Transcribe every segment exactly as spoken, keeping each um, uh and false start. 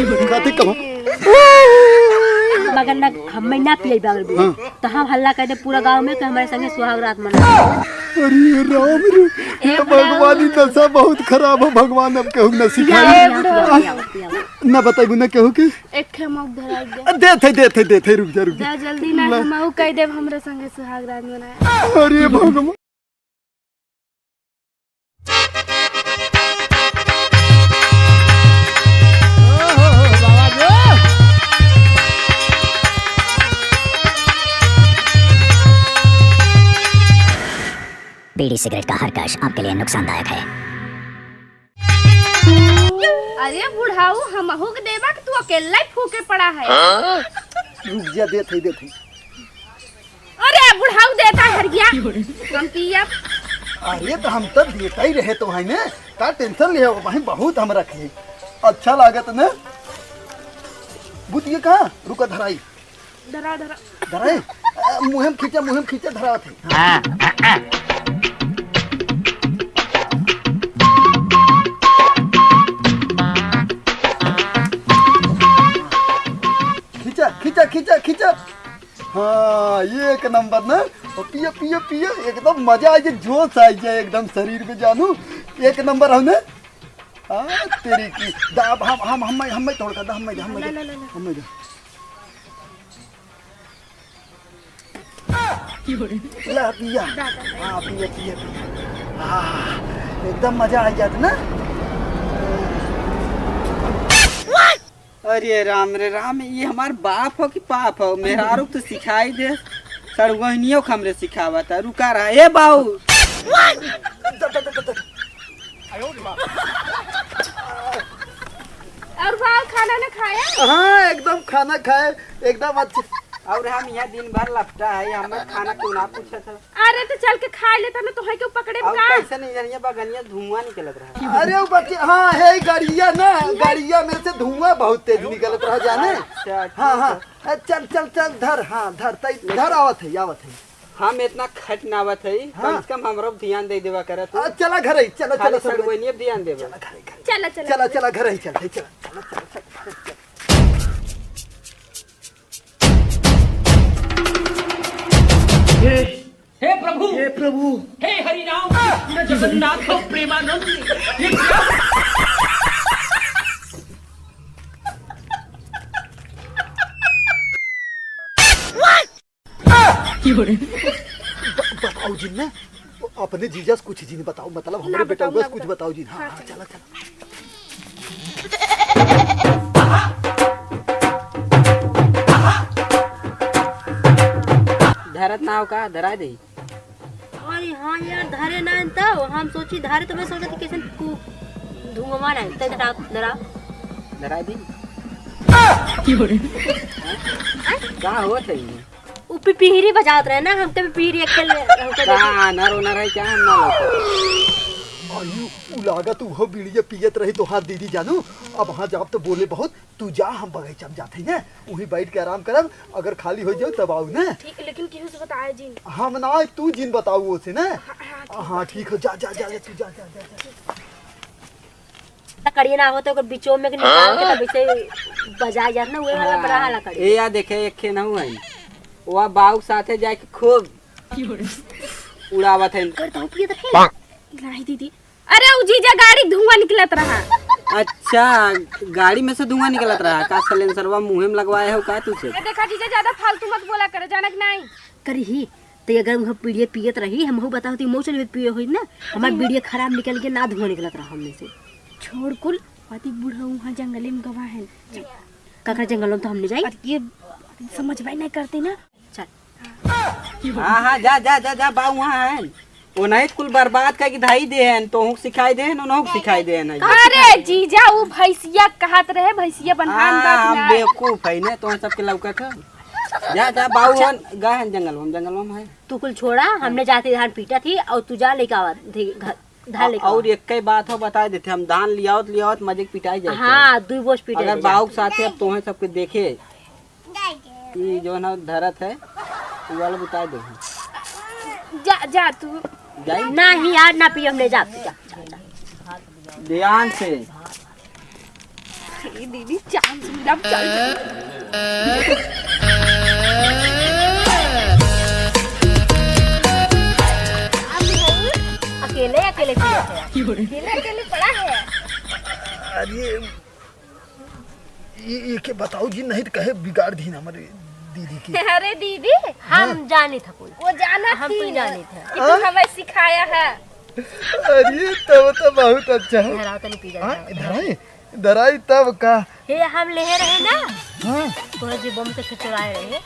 खाती कमा। मगर ना, हम ना पिए बाबू। हाँ। तो हम हल्ला कर दे पूरा गांव में कि हमारे संगे सुहाग रात मना। अरे राम रे, ए हे भगवान, ई नशा बहुत खराब है भगवान, अब केहू न सिखाई। पिया, पिया, पिया, पिया। ना बताइबू ना केहू के। एक खे मौक धराई दे। देत है, देत है, देत है, रुक जा, रुक जा। जा जल्दी ना, ला। हम आऊ कह देब हमरे संगे सुहाग रात मनाए। अरे भगवान। बीड़ी सिगरेट का हर कश आपके लिए नुकसानदायक है। अरे बुढ़ाऊ, हमहू के देबा कि तू अकेला ही फूके पड़ा है? रुक जा, देत है, देत है। अरे बुढ़ाऊ देता है हर गया। हम पियब। अरे तो हम तो देता ही रहे तो भाई ने, का tension ले हो भाई, बहुत हम रखे। अच्छा लागत ने? बुतिया कहाँ? रुका धराई। धरा, धरा। धराई? अ, मुँह में खींचा, मुँह में खींचा, धरावत है। खींचा, खींचा, खींचा, खींचा। हाँ, ये एक नंबर ना। और पिया, पिया, पिया, एकदम मजा आ जाए, जोश आ जाए एकदम शरीर में जानू। एक नंबर हमने। हाँ, तेरी की। दा-, अब हम, हम, हम, हम तोड़ कर दा, हम, हम, ला, ला, ला, ला। हम। ला, पिया। हाँ, पिया, पिया, पिया। हाँ, एकदम मजा आ जात ना। अरे राम रे राम, ये हमार बाप हो कि पाप हो? मेहरारू तो सिखाई दे, सड़ुआइनियो के हमरे सिखावत है। रुका रहा, ए बाऊ। और बाऊ खाना ना खाया? हाँ, एकदम खाना खाए, एकदम अच्छे। और हम यहाँ दिन भर लपटा है, हमें खाना क्यों ना पूछा था? अरे तो चल के खा लेता ना, तोहे क्यों पकड़े और का? कैसे नहीं जानिए, बगनिया धुआं निकलत रहा। अरे वो बच्चे, हाँ, है गाड़िया ना, गाड़िया में से धुआं बहुत तेज निकलत रहा जाने। अच्छा, हाँ, ठीक हाँ, है। अ, चल, चल, चल, धर, हाँ, धर, तई, धर, आवत है, आवत है। हम इतना खट ना आवत है, हाँ। कम से कम हमरो ध्यान दे देवा करत। अ, चला घर ही, चला, खाली चला, सब सड़ुआइनिये ध्यान देवा। चला घर ही, घर ही। चला, चला। चला, चला, घर ही चलते, चला, चला, चला, चला, चला, चला। हे, हे प्रभु, हे प्रभु। हे हरि राम कृष्ण जगन्नाथ प्रेमानंद, ये क्या? ब-, बताओ जिन ना, अपने जीजा से कुछ जिन बताओ, मतलब हमरे ना, बेटा बताओ, बस ना, कुछ बताओ। बताओ जिन। हाँ, हाँ, हाँ, चलो। चला, चला। धरत ना हो का, धरा दे। अरे हाँ यार, धरे ना है तो हम सोची धरे तो मैं सोचत कि कैसे कु-, धुआं ना है, तो धरा, धरा। धरा दे। का होत है ये? उ पि-, पिपहिरी बजावत रहे ना, हम तो पिपहिरी अकेले, हमके का देखी। आनर ओनर है क्या, हम ना लौकत। अयो, उ लागत उहो बीड़िया पियत रही तो हाथ दीदी जानू, अब हाँ जाब तो बोले बहुत, तू जा, हम बगीचा में जात हई ना, वहीं बैठ के आराम करब, अगर खाली हो जाओ तब आओ ना। ठीक, लेकिन केहू से बताए जिन। हम ना, तू जिन बताऊ ओसे ना। हाँ, हाँ, ठीक हाँ, बा, ठीक हो, जा, जा, जा, जा, तू जा, जा, जा, जा। लकड़िया ना होते, ओकर बिचो में के निकाल के तब इसे बजाए जात ना, उहे वाला बड़ा लकड़ी। ए, या देखे, एक खे नहु है। वह बाऊ के साथे जाके खूब उड़ावत है। कर दो, पिए तो है। नहीं दीदी। अरे, उ जीजा गाड़ी धुआं निकलत रहा। अच्छा, गाड़ी में से धुआं निकलत रहा। का सलेंसरवा मुँहे में लगवाए हो का तुझे? ए, देखा जीजा, ज्यादा फालतू मत बोला करे, जानक नहीं। करी ही। तो अगर उहे बीड़िया पियत रही, हमहू बताओ तो मौसम में पिए होई ना, हमार बीड़िया खराब निकल के ना धुआं निकलत रहा हमने से। छोड़ कुल, अति बूढ़ा वहाँ जंगले में गवा है। काकर जंगल में तो हमने जाई। और ये समझ भाई नहीं करते ना। चल। हाँ, हाँ, जा, जा, जा, जा, बाऊ वहाँ है। वो नहीं कुल बर्बाद करके धाई दे हैं, तोहूँ सिखाई दे हैं, उन्हों सिखाई दे हैं। अरे जीजा, वो भैंसिया कहत रहे, भैंसिया बन्हान हाँ, बात हम ना। बेवकूफ है ने, तो सबके लौकत है। जा, जा, बाऊ अच्छा। हन, गए हैं जंगल में, जंगल में है। तू कुल छोड़ा, हमने जाते धान पीटा थी और तू जा लेके आवा थी घर, धान लेके और आवा। एक ही बात हो, बता देते, हम धान लियावत, लियावत मजे के पिटाई जाए। हाँ, दुई बोझ पिटाई अगर जाए। बाऊ के साथे अब तोहें सबके देखे, ई जो ना धरत है, उ वाला बता दे। जा, जा तू। जाई? नहीं यार, ना पियो, हमने जा, तू जा। ध्यान से। ये दीदी, चांस मिला, अब चल, चल। अब अकेले, अकेले पियत है। अकेले, अकेले पड़ा है। अरे, ये, ये के बताओ जी, नहीं तो कहे बिगाड़ दी ना हमारे दीदी की। अरे दीदी, हम हाँ। जानी था कुल। वो जाना हम थी कुल जानी था। कि हाँ? तू हमें सिखाया है। अरे, तब तो बहुत अच्छा है। धराओ तनी पी जाओ, हाँ, धराओ। धराई? धराई तब का? हे, हम लेहे रहे ना। हाँ। तोहरे जेबो में से चुराए रहे।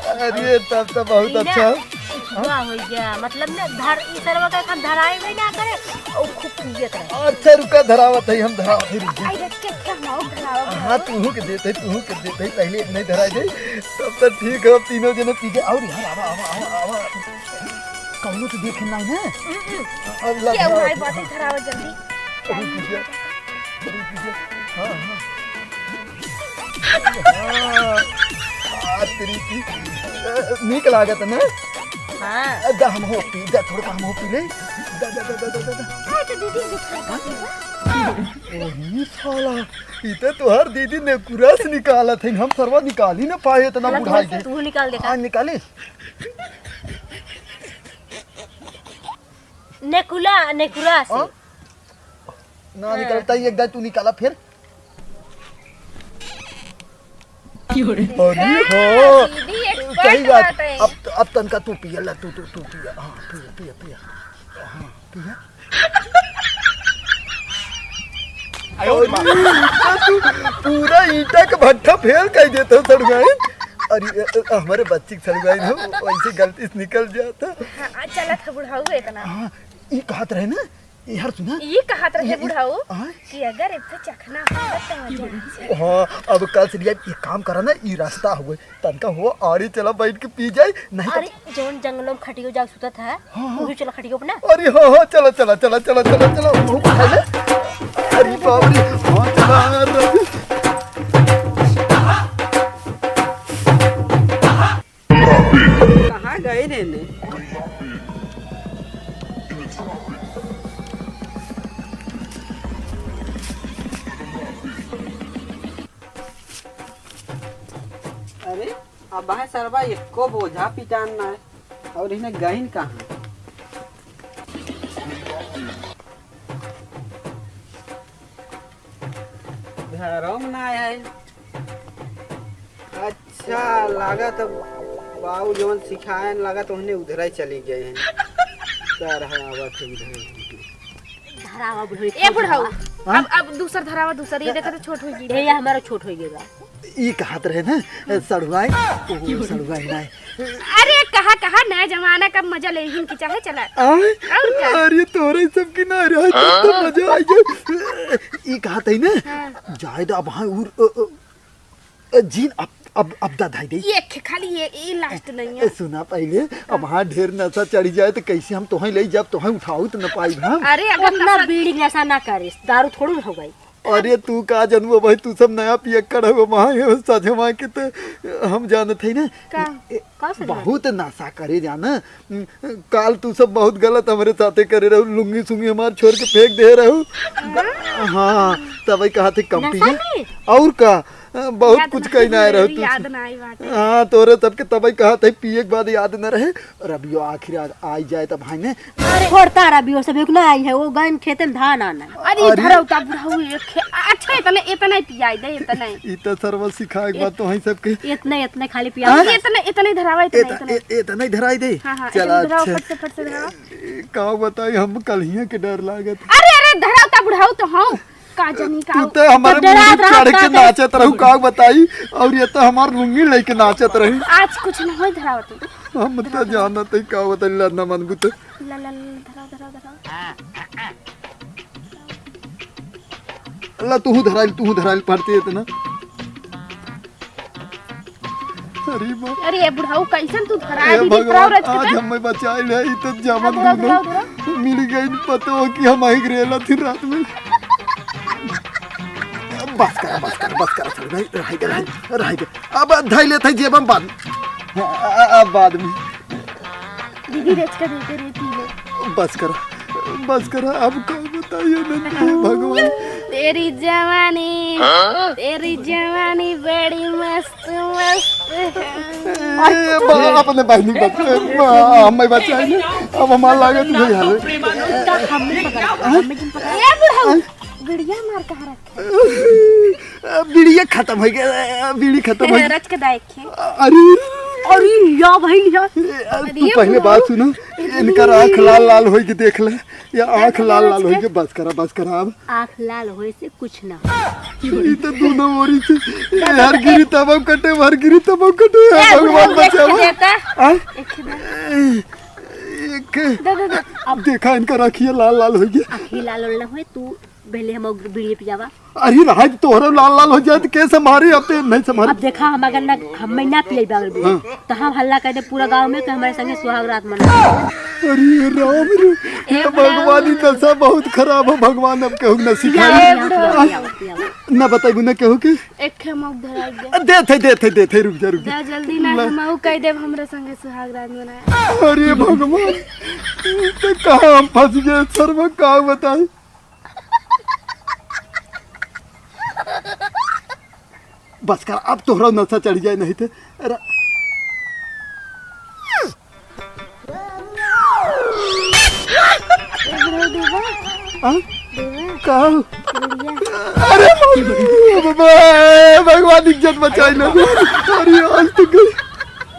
अरे, तब तो बहुत ई ना, अच्छा। ई छुआ हो गया। मतलब ना, धर, ई सरवा का हम धराए में ना करे, और खूब पियत रहे। अच्छा, रुका, धरावत है, हम धरावत है, रुक जा। आई देख के, के हम और धरावत हाँ, है। तूहू के देते, तूहू के देते, पहले एक नहीं धराई दे, तब तो ठीक है, तीनों जने पी जाए। और यार, आवा, आवा, आवा, आवा। कौनो तो देखे ना, ना? हम्म, हम्म। अब लग के रहा उठाई है। बातें धरावत जल्दी। अरे पी जा, अरे पी जा। हाँ, हाँ। हाँ, आ, तेरी की, अ, नीक लागत ना? हाँ। अ, दा हम हो पी, दा थोड़ा हम हो पी ले। दा, दा, दा। हाँ, तो दीदी, दीदी, हाँ? ओही साला, ई तो तोहार दीदी नेकुरा से निकालत है, हम सरवा निकाल ही ना पाए इतना मतलब बुढ़ाई थोड़ा सा के। तू निकाल देखा। हाँ, निकाले। नेकुला, नेकुरा से। हाँ? ना हाँ। निकलता ही, एक दाई तू निकाला फिर। अरे हाँ, हाँ, दीदी expert सही बात। बाटे। अब, अब तनका तू पिया ला, तू, तू, तू पिया। हाँ, पिया, पिया, पिया। हाँ, पिया। अरे, ईटा तू पूरा ईटा के भट्ठा फेल कर देता हो, सड़ुआइन। अरे, अ, अ, हमारे बच्ची के सड़ुआइन हो, वैसे गलती से निकल जाता। हाँ, चलत है बुढ़ऊ इतना। हाँ, ई कहत रहे ना, यार सुना। ई कहत रहे ये, ये, बुढ़ऊ आय? कि अगर इतने चखना होता तो मजा आ जाए। हाँ, अब कल से लिया, एक काम करा ना, ई रास्ता हुए, तनका हो आड़ी चला बैठ के पी जाए, नहीं तो अरे, जौन जंगलों में खटियो जाग सुतत है, हाँ, हाँ। वही चला खटियो अपना। अरे हाँ, हाँ, चला, चला, चला, चला, चला, चला, वो उठा ले। अरे बाप रे, हाँ, चला, अरे। कहाँ गए रे ने? अरे, अब है सरवा एको बोझा पिटान ना है, और इन्हें गइन कहाँ? घरों में ना आया है। अच्छा, लागत बाऊ जौन सिखाए न, लागत ओहने उधर ही चली गए हैं। का रहा आवत है उधर ही। धरावा बुढ़ऊ, ए बुढ़ऊ, हाँ? अब, अब दूसर धरावा, दूसर, ये देखा तो छोट हो गई। ए, ये हमारा छोट हो गया। ई कहत रहे ना, सड़ुआई, ओ, सड़ुआई ना। अरे, कहा, कहा, नया जमाना का मजा ले ही की चाहे चला। आय? और क्या? अरे, तोरे सब की ना रहे, तब तो मजा आ गया। ई कहत है ना, हाँ। जाए तो अब हाँ, उर, अ, अ, अ, जीन अब, अब, अब दा धाई दे। ये खे-, खाली ये, ये last नहीं है। ए, सुना पहले, अब हाँ ढेर नशा चढ़ी जाए तो कैसे हम तोहें ले जाब, तोहें उठाऊ तो न पाई हम। अरे, अगर उतना नशा बीड़ी नशा ना करिस, दारू थोड़ू हो गई। अरे तू का जनबो भाई, तू सब नया पियक्कड़ हो, वहाँ ये सजवा के तो हम जानत है ना। का? ए, का सजवा? बहुत नशा करे जाना। काल तू सब बहुत गलत हमरे साथे करे रहू, लुंगी सुंगी हमार छोड़ के फेंक दे रहू। हाँ, तबई कहा थे कम नशा पिए। में? और का? बहुत याद कुछ ना, कही ना रहे रहू तू। याद ना आई बाटे। हाँ, तोरे सबके तबई कहा थे पिए के बाद याद न रहे। रबियो आखिर आ, आई जाए तब भाई ने। अरे, छोड़ता रबियो सब एक ना आई है, वो गइन खेते में धान आना। अरे, अरे। धरौता बुढ़ऊ एक खे-, अच्छा, इतने, इतने ही पियाई दे, इतने। ई तो सरवा सिखाए के बाद तो हई सबके। इतने, इतने खाली पिया हाँ? दे। इतने, इतने धरावा, इतने, इतने। ए-, इतने ही धराई दे। हाँ, हाँ, चला, इतने धरावा, अच्छा। फट से, फट से धरावा। ए, का बताई, हम कलहिया के डर लागत। अरे, अरे, धरौता बुढ़ऊ तो हम। का जानी का तू तो हमारे तो डरात मुड़ी रहा, चढ़ का के करे? नाचत रहू, का बताई, और ये तो हमार लुंगी लेके नाचत रही। आज कुछ न होई, धरावा तू। हम तो जानत है, का बताई, लड़ना मन बुत। ला, ला, ला, धरावा, धरावा, धरावा। ला, तूहू धराइल, तूहू धराइल, पढ़ते इतना। अरे बा-, अरे, ये बुढ़ऊ कैसन तू धरा हे दी, भगवान, आज हमें बचाइल है, ई तो जवन धरावा, दोनों धरावा, धरावा। मिल गई, पता हो कि हम आई रेला थी रात में। बस कर, बस कर, बस कर, चल भाई, रह गए, रह गए, रह गए। अब धई लेते हैं जेब में बाद। हाँ, आ, आ, अब बाद में। दीदी, रेच का दे दे रे, पी ले। बस कर, बस कर, अब का बताइए नंदू भगवान। तेरी जवानी तेरी जवानी बड़ी मस्त मस्त है। ए, बा-, अपने बहिनी बच-, ए, बा-, हमें बचाई ना। अब हमार लागत नहीं हाल। का हमें पकड़ा, हमें जिन पकड़ा। ए, बुढ़ऊ, बिड़िया मार कहाँ रखे? ए, बिड़िया खत्म हो गया, ए, बिड़ी खत्म हो गया। रच के दाए खे। अरे, अरे, या भाई, या। ए, अरे, तू अरे, पहले बुढ़ऊ। बात सुनो, इनकर आँख लाल लाल होई के देख ले। या आँख लाल लाल होई के, बस करा, बस करा अब। आँख लाल होए से कुछ ना। ई तो दोनों ओरी से, ए, हर गिरी तबो कटे, हर गिरी तबो कटे, ए, भगवान बुढ़ऊ, एक बचाओ। देता। हाँ? एक दे। ए, एक। दे, दे, दे। अब देखा इनका आँखिया लाल लाल होई के। आँखिया लाल होए ना होए, तू पहले हम और बीड़ी पियावा। अरे रहा, तोहरा लाल लाल हो जाए तो के संभारी? अब तो नहीं संभारी। अब देखा, हम अगर ना, हम ना पिए बागल बीड़ी, हाँ। तो हम हल्ला कर दे पूरा गाँव में कि हमारे संगे सुहाग रात मना। अरे राम रे, ए हे भगवान, ई नशा बहुत खराब है भगवान, अब केहू न सिखाई। पियावा, पियावा, पियावा, पियावा। ना बताइबू ना केहू के? एक ठे मौक धराई दे। देत है, देत है, देत है, रुक जा, रुक जा। जा जल्दी ना, ला। हम आऊ कह देब हमरा संगे सुहाग रात मनाए। अरे भगवान, ई तो कहाँ हम फंस गए सरवा, का बताई? बस कर, अब तोहरा नशा चढ़ जाए नहीं थे। अरे ए बुढ़ऊ देवा, हाँ? देवा, का? बुढ़िया। अरे बाप रे, बाबा, भगवान इज्जत बचाई ना। अरे आज तो गई।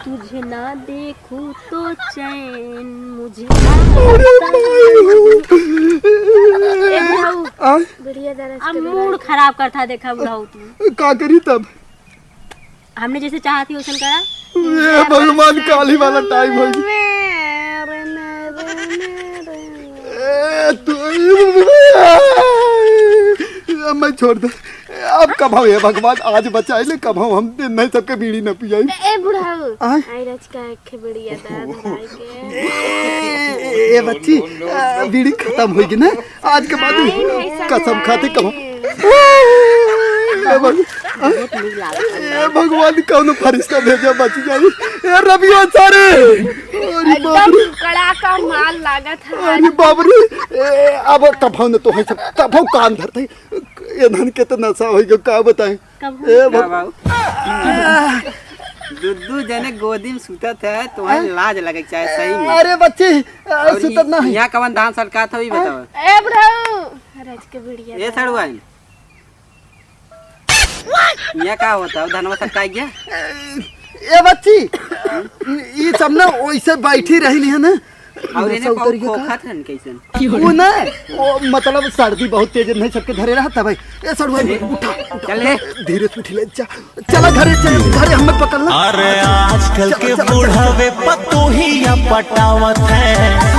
तुझे ना देखूं तो चैन मुझे अरे आता माई। ए बुढ़ऊ, हाँ? बिड़िया दरस अब के मूड खराब करता देखा बुढ़ऊ तू। का करी तब? हमने जैसे चाहत ही वैसन करा। ए भगवान, काली वाला टाइम हो गया। ए, तू, अब मैं छोड़ दे। अब कब हम, हे भगवान, आज बचाई ले, कब हम, हम दिन नहीं सबके बीड़ी न पियाई। ए, ए, बुढ़ऊ। आय? आई रच का एक बिड़िया दा धराई के। ए, ए, ए, बच्ची, आ, बीड़ी खत्म होई कि ना? आज के बाद नहीं, नहीं, ऐसा कसम नहीं। खाते कहो। ए भग-, बहुत नीक लागत है। ए भगवान, कौनो फरिश्ता भेजा बच जाई। ए रबिया सारे। अरे बाप एकदम रे। कड़ाका माल लागत है। अरे बाप रे। ए, अब कभौ न तो है सब, कभौ कान धरते। ए धन के तो नशा होई गयो, का बताएं? कभौ ए का भग- बाबू? दू दू जने गोदी में सुतत है, तो वहीं हाँ? लाज लगे के चाहे सही में। अरे बच्ची, आ, और सुतत ई, ना है। यहाँ कवन धान सरकात हो, ई हाँ? बताओ। ए बुढ़ऊ, रच के बिड़िया ए दा। सड़ुआइन, यहाँ का होता है? धनवा सरकाई गया? ए बच्ची, ई सब ना वैसे बैठी रही नहीं है ना। और इन्हें नशा उतर गया का? खोखत हन कैसन? वो ना, वो मतलब सर्दी बहुत तेज नहीं सबके धरे रहा तब। ए सड़ुआ, उठा, उठा, चल रे। धीरे से उठ ले, जा। चला घरे, चल, घरे हमें पकड़ ला। अरे आजकल चला, के चला, चला, बुढ़ावे चला। पतोहिया पटावत है।